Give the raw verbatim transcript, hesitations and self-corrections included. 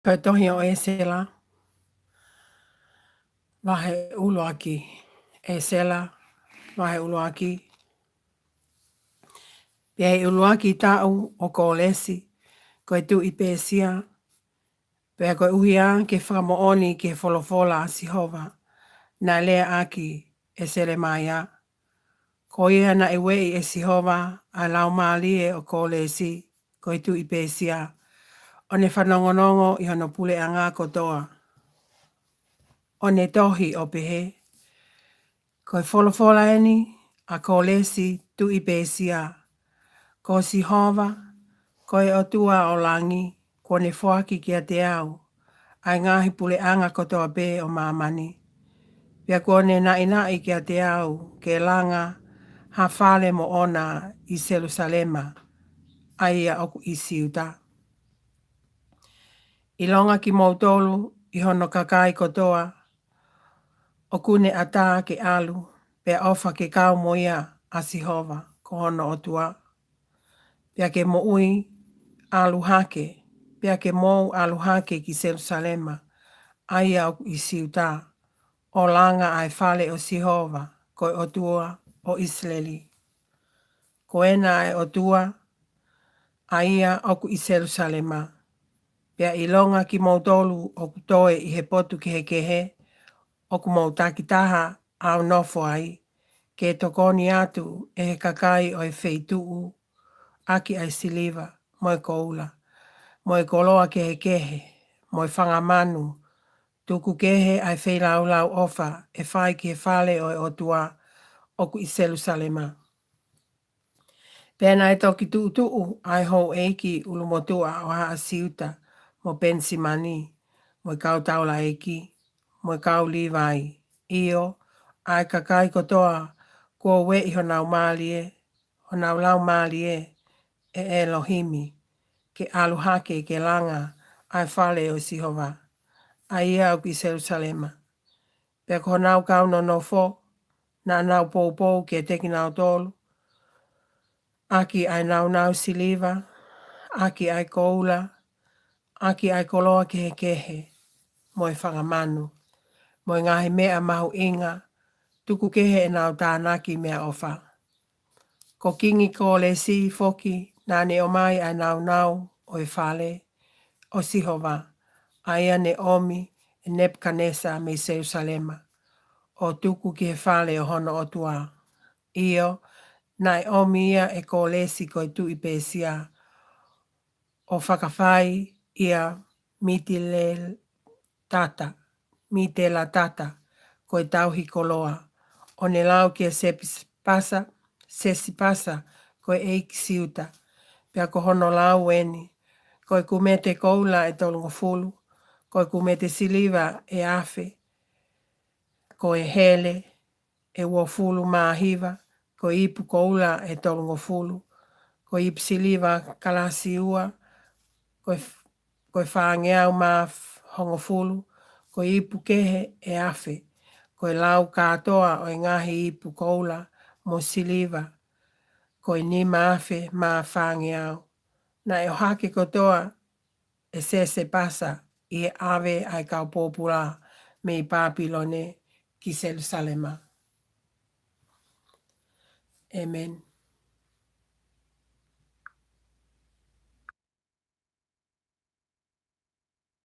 Ko e tohi ʻo ʻEsela, vahe ʻuluaki. ʻEsela, vahe ʻuluaki. Pea ʻi he ʻuluaki taʻu ʻo Kōlesi, ko e tuʻi Pēsia, pea koeʻuhi ke fakamoʻoni ki he folofola ʻa Sihova, naʻe lea ʻaki ʻe Selemaia. Ko ia naʻe ueʻi ʻe Sihova ʻa e laumālie ʻo Kōlesi, ko e tuʻi Pēsia, ʻo ne fanongonongo ʻi hono puleʻanga kotoa, ʻo ne tohi ʻo pehē: Ko e folofola eni ʻa Kōlesi tuʻi Pēsia: Ko Sihova, ko e ʻOtua ʻo langi, kuo ne foaki kiate au ʻa e ngaahi puleʻanga kotoa pē ʻo māmani, pea kuo ne naʻinaʻi kiate au ke langa ha fale moʻona ʻi Selusalema, ʻa ia ʻoku ʻi Siuta. ʻIlonga kimoutolu ʻi hono kakai kotoa ʻoku ne ʻatā ke ʻalu, pea ʻofa ke kau mo ia ʻa Sihova ko hono ʻOtua, pea ke moʻui ʻalu hake, pea ke mou ʻalu hake ki Selusalema, ʻa ia ʻoku ʻi Siuta, ʻo langa ʻa e fale ʻo Sihova, ko e ʻOtua ʻo ʻIsileli. Ko ena ʻa e ʻOtua, ʻa ia ʻoku ʻi Selusalema. Pea ʻilonga kimoutolu ʻoku toe ʻi he potu kehekehe ʻoku mou takitaha ʻaunofo ai, ke tokoni atu ʻe he kakai ʻo e feituʻu ʻaki ʻa e siliva, mo e koula, mo e koloa kehekehe, mo e fanga manu, tuku kehe ʻa e feilaulau ʻofa ʻe fai ki he fale ʻo e ʻOtua ʻoku ʻi Selusalema. Pea naʻe toki tuʻutuʻu ʻa e houʻeiki ʻulumotuʻa ʻo haʻa Siuta mo Penisimani, mo e kau taulaʻeiki, mo e kau Līvai, ʻio, ʻa e kakai kotoa kuo ueʻi honau mālie, honau laumālie ʻe ʻElohimi, ke ʻalu hake ke langa ʻa e fale ʻo Sihova, ʻa ia ʻoku ʻi Selusalema. Pea ko honau kau nonofo, naʻa nau poupou kiate kinautolu ʻaki ʻa e naunau siliva, ʻaki ʻa e koula, ʻaki ʻa e koloa kehekehe, mo e fanga manu, mo e ngaahi meʻa mahuʻinga, tuku kehe ʻenau tānaki meʻaʻofa. Ko Kingi Kōlesi foki naʻa ne ʻomai ʻa e naunau ʻo e fale ʻo Sihova, ʻa ia ne ʻomi ʻe Nepukanesa mei Selusalema, ʻo tuku ki he fale ʻo hono ʻOtua. ʻIo, naʻe ʻomi ia ʻe Kōlesi ko e tuʻi Pēsia, ʻo fakafai ʻia Mitiletata, Mitelatata, ko e tauhi koloa, ʻo ne lau kia Sepipasa, Sesipasa, ko e ʻeiki Siuta. Pea ko hono lau eni: Ko e kumete koula ʻe tolungofulu, ko e kumete siliva ʻe afe, ko e hele ʻe uofulu mā hiva, ko e ipu koula ʻe tolungofulu, ko e ipu siliva kalasi ua, ko e f-, ko e fāngeau mā f-, hongofulu, ko e ipu kehe ʻe afe, ko e lau kātoa ʻo e ngaahi ipu koula mo siliva, ko e nima afe mā fāngeau. Naʻe ʻohake kotoa ʻe Sesepasa ʻi he ʻave ʻa e kau pōpula mei Pāpilone ki Selusalema. ʻĒmeni.